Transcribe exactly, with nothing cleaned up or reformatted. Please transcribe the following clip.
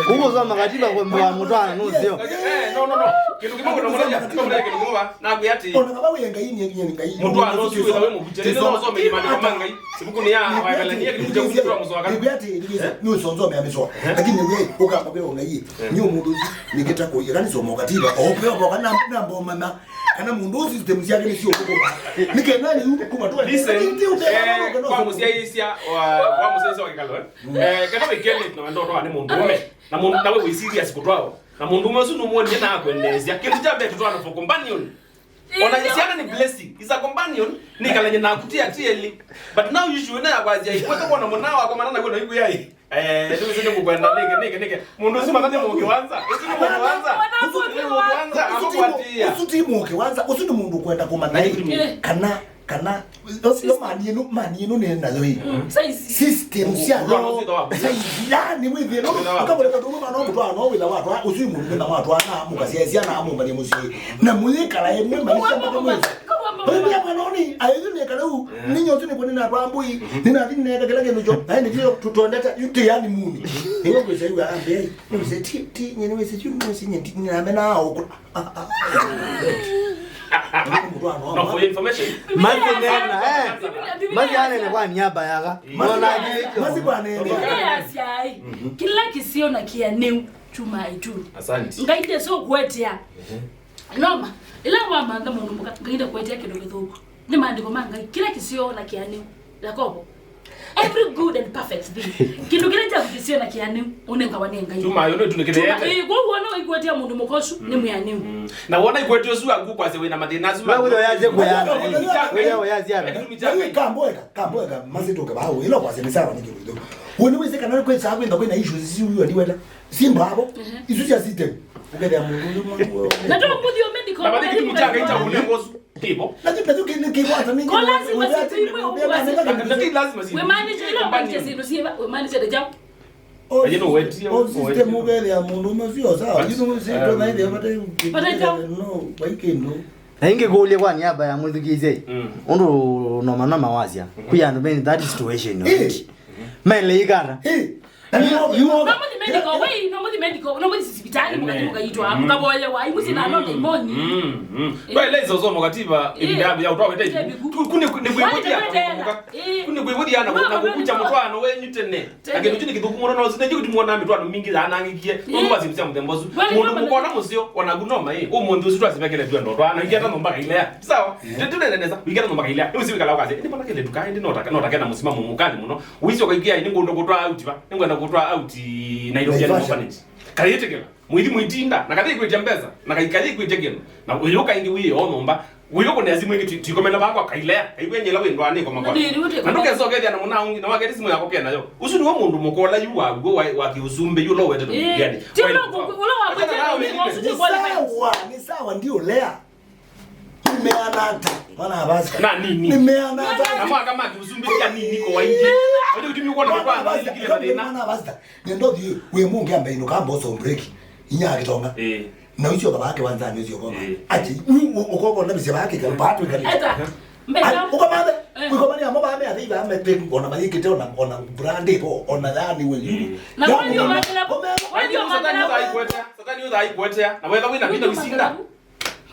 Ũkũsoma katiba kwembewa mũtwaano nũseo. Eh, no, no, no. Kĩndũ kĩmwe kĩndũ kĩmwe, kĩndũ kĩmwe, nakwĩa atĩ ona kama wĩ Ngai, nyie, nyie Ngai. Mũtwaano ũsu wĩtha wĩ mũvukye. Nĩ no ũsome maandĩko ma Ngai. Sibuku nĩ ya Waevelania kĩndũ kya kũtwa mũsoa kana. Nĩkwĩa atĩ, nĩ ũsonzomea mĩsoa. Lakini wewe, ũkamba kwĩ Ngai. Nĩ mũndũ ũsu, nĩkĩta kũiya kanisa ũmo katiba. Ope omo kana namba ũmanya. Kana mũndũ ũsu system syake nĩ sio kũkũma. Nĩ kenda rĩu kuma tu. Listen, eh, kwa mũsyaĩĩsya wa, kwa mũsyaĩĩsya wa kĩkalo, eh? Eh, kana wĩkele na wendo twa nĩ mũndũ ũme. Na mũndũ nawe wĩ serious kũtwawa. Na mũndũ ũme ũsu nũmwonie na akwendeesya. Kĩndũ kya mbee tũtwana for companion. Ona syana nĩ blessing. Is a companion. Nĩkalanye naku ti atieli. But now you should na kwazia ikwete kuona mwana wako mana na kuona yuko yai. Eh, nĩ ũsĩ nĩ mũkwenda nĩke, nĩke, nĩke. Mũndũ ũsu matha nĩ mũkĩwanza. Ũsu nĩ mũkĩwanza. Ũsu nĩ mũkĩwanza. Amũkwatĩĩa. Ũsu ti mũkĩwanza. Ũsu nĩ mũndũ kwenda kũmanya. Kana, kana, ũsu mani ĩno, mani ĩno nĩ nayo ĩ. System sya yo. Size, yani, wĩthĩe no. Akabole katũmwe mana mũtwa no wĩla watwa. Ũsu mũndũ na watwa na mũkasya syana amũmbanie mũsyĩ. Na mũyĩkala ĩmwe maisha mpaka mwezi. Baya mwana oni, ayo nĩ kana u. Ninyo tu nĩ kuni na twambui. Nina thini na kila kĩndũ kyo. Ayo nĩ kyo tutondeta. Yu ti yani muni. Nĩ wewe sasa yu ambe. Nĩ wewe ti ti nyene wewe sio nĩ wewe nyene na mena au. No, for your information. Mathi nena, eh. Mathi anene kwa niaba yaga. Mathi kwa nene. Mathi kwa nene. Kĩla kĩsio na kĩanĩu chuma itu. Asante. Ngai ndesũkũetea. Noma, ĩla wamantha mũndũ mũka, Ngai ndakũetea kĩndũ kĩthũku. Nĩ maandĩko ma Ngai, kĩla kĩseo na kĩanĩu. Yakobo. Every good and perfect thing. Kĩndũ kĩla kyaku kĩseo na kĩanĩu, ũnengawa nĩ Ngai. Chuma yo nĩtũnĩkĩte. Chuma, ĩĩ, kwoguo ona waikũetea mũndũ mũka ũsu, nĩ mwĩanĩu. Mm. Na wona ikwetio ũsu waku kwasya wĩna mathĩna asu. Na wĩthĩa ũyasya kũyana. Wĩthĩa ũyasya. Lakini kamboeka, kamboeka, masitũke bau, ĩla kwasya nĩ sawa nĩ kĩndũ kĩthũku. Woni wĩsĩ kana kwĩsa kwĩtha kwĩna issues isu wĩwa ndiwenda. Simba hapo. Isu sya system. Ũkethĩa mũndũ ũyũ mwangu. Na to mũthio medical. Na bathi kitu mchanga ita ule ngosu. Kibo. Na kitu kitu kitu hata mimi. Kwa lazima sipimwe. Lakini lazima si. We manage ile mpango zinu siba, we manage the job. Ayino wetie. O system ũkethĩa mũndũ ũmwe sio sawa. Lakini sisi tuna ile hata. But I don't. No, baikendo. Na ingĩ kũlya kwa niaba ya mwĩthukĩĩsya. Ũndũ noma noma wasya. Kwĩ andũ mena that situation already. Mele ikana. Nomũthi medical, wei, nomũthi medical, nomũthi sisibitali, mũkathi mũkaitwa, mũkavoyewa, imusi na no ndaimoni. Kwa ile izo somo katiba, ibida ya utwa wete. Kune kune kuivodia. Kune kuivodia na kukucha mtwano wenyu tene. Na kĩndũ kĩu nĩ kĩthũku mũno, no sine jikuti muona mitwano mingi yanangikie. Ndio basi msia mtembozu. Mũndũ mũkona mũseo, ona kunoma, eh. Ũmũnthĩ ũsu twasivekele twendo, twana ingeta nomba kailea. Sawa? Ndio tuneneneza, ingeta nomba kailea. Ndio sivekala kazi. Ni mbona kile tukae, ndi notaka, notaka na msimamo mkali mũno. Wisi ũkaikia, nĩ ngũndũ kũtwaa out va, nĩ ngwenda kũtwaa out Nairobi Animal Orphanage. Kayĩtĩkĩla, mwĩthi mwĩtinda, na kathĩ ikwĩtya mbesa, na kaikayĩ ikwĩtya kĩndũ. Na ũyũ kaingĩ wĩ o nyũmba, ũyũ kũnea simũ ĩngĩ twikomela vakwa kailea, kaigwenya ĩla wĩ ndwanĩko makwa. Na ndũkesa ũkethĩa na mũna ũngĩ, na waketi simũ yako kenayo. Ũsu nĩwe mũndũ mũkola yu wa, wa, wa kĩũsumbĩ, yu ũla ũwetetwe Bibiliani. Ti ũla ũkwĩtya ũsu ti qualified. Sawa, ni sawa, ndio lea. Nimeana hata. Mwana wa pastor. Na nini? Nimeana hata. Na mwaka maki usumbĩkia nini kwa ingi? Oje kutumi kuona kwa nini kile mathĩna. Mwana wa pastor. Nendo thi we mungi ambe ino kamba so break. Inya akitonga. Eh. Na ucio baba yake wanza ni ucio kwa. Eh. Aje, uko kwa na bisi yake kwa batu kali. Eta. Mbeka. Uko mande. Uko mani amo ba me athi ba me pe ona mayikite ona ona brand ko ona yani we. Na kwa hiyo mangala. Kwa hiyo mangala. Satani uthaikwetea. Na wetha wina vina usinda.